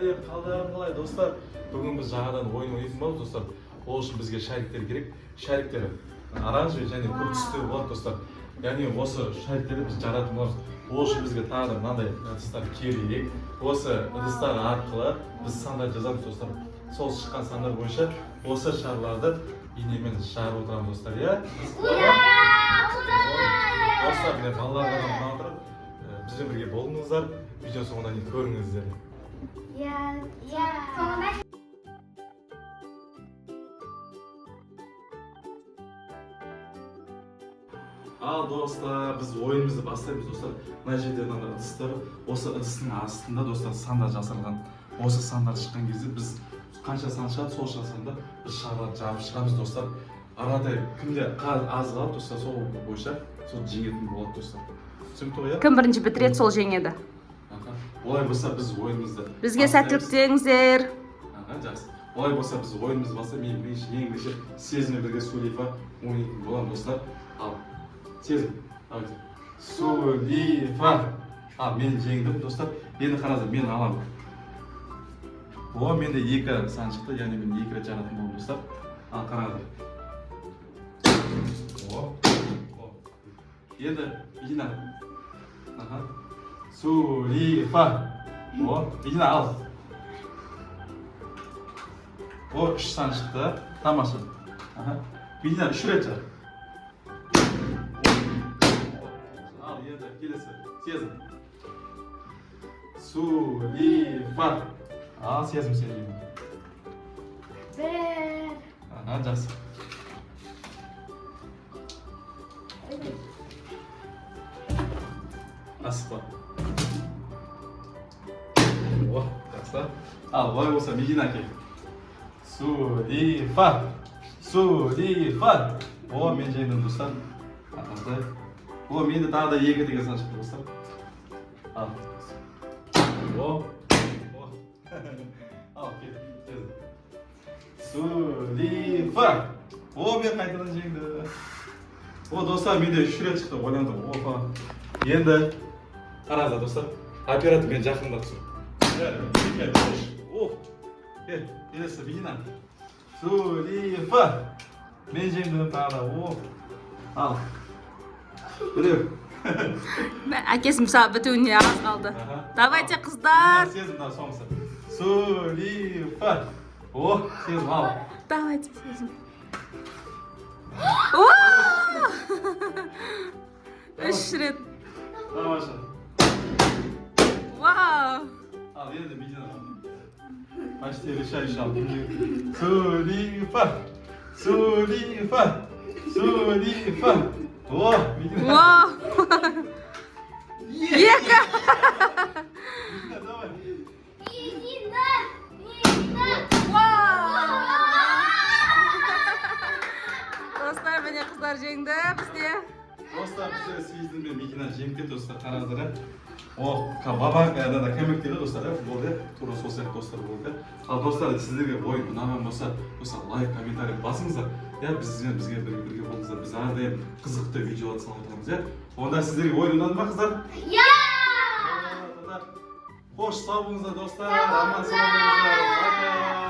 Сәлем, қалдарың қалай, достар? Бүгін біз жаңадан ойын ойнайтын боламыз, достар. Ол үшін бізге шариктер керек. Шариктер оранжевый және көк түсті болады, достар. Яғни осы шариктерді біз жаратын боламыз. Ол үшін бізге тағы да мынандай ыдыстар керек. Осы ыдыстар арқылы біз сандар жазамыз, достар. Сол шыққан сандар бойынша осы шарларды инемен жарып отырамыз, достар, иә? Достар, міне, балаларға да ұнап отыр. Бізбен бірге болыңыздар, видео соңына дейін көріңіздер. Иә, иә. Соңында. Ал, достар, біз ойынымызды бастаймыз, достар. Мына жерде мынандай ыдыстар, осы ыдыстың астында, достар, сандар жасырылған. Осы сандар шыққан кезде біз қанша сан шығады, сол санда біз шарларды жарып шығамыз, достар. Ары қаратай кімде аз қалады, достар, сол бойынша сол жеңетін болады, достар. Түсінікті ғой, иә? Кім бірінші бітіреді, сол жеңеді. Аха. Олай болса, біз ойынымызды Бізге бастаймыз. Сәттілік тілеңіздер. Аха, жақсы. Олай болса, біз ойынымызды бастаймыз. Мен бірінші, ең бірінші Сезіммен бірге Сулифа ойнайтын боламын, достар. Ал, Сезім, давайте. Сулифа. Ал, мен жеңдім, достар. Енді қараңыздар, мен аламын. О, менде екі сан шықты, яғни мен екі рет жаратын боламын, достар. Ал, қараңыздар. О, о. Енді Медина. Аха. Сулифа. О, Медина, ал. О, үш сан шықты. Тамаша. Аха. Медина, үш рет жар. Ал, енді келесі. Сезім. Сулифа. Ал, Сезім, сен жеңдің. Бір. Аха, жақсы. Асықпа. О, жақсы. Ал, олай болса, Медина, кел. Сулифа. Сулифа. О, мен жеңдім, достар. Осылай. О, менде тағы да екі деген сан шықты, достар. Ал. О. О. Ал, кел. Сезім. Сулифа. О, мен қайтадан жеңдім. О, достар, менде үш рет шықты, ойландым. Опа. Енді қараңыздар, достар. Оператор, мен жақындап түсір. Бір, екі, үш. О. Кел, келесі, Медина. Сулифа. Мен жеңдім тағы да. О. Ал. Біреу. Әкесі, мысалы, бітуіне аз қалды. Аха. Давайте, қыздар. Сезім, да, соңғысы. Сулифа. О, Сезім, ал. Давайте, Сезім. О! Үш рет. Тамаша. Вау! Ал, енді Медина. Почти решающий, ал. Сулифа. Сулифа. Сулифа. О, Медина. Вау! Екі! Медина, давай. Медина. Медина. Вау! Достар, міне, қыздар жеңді бізде. Достар, бізде Сезім мен Медина жеңіп кетті, достар, қараңыздар, иә. О, баба, ана көмектеді, достар, иә, болды, иә. Тура сол сияқты, достар, болды, иә. Ал, достар, сіздерге ойын ұнаған болса, достар, лайк, комментарий басыңыздар. Иә, бізбен бізге бірге болыңыздар. Біз әрдайым қызықты видеолар салып отырамыз, иә. Онда сіздерге ойын ұнады ма, қыздар? Иә! Онда қош, сау болыңыздар, достар. Аман сау болыңыздар. Пока.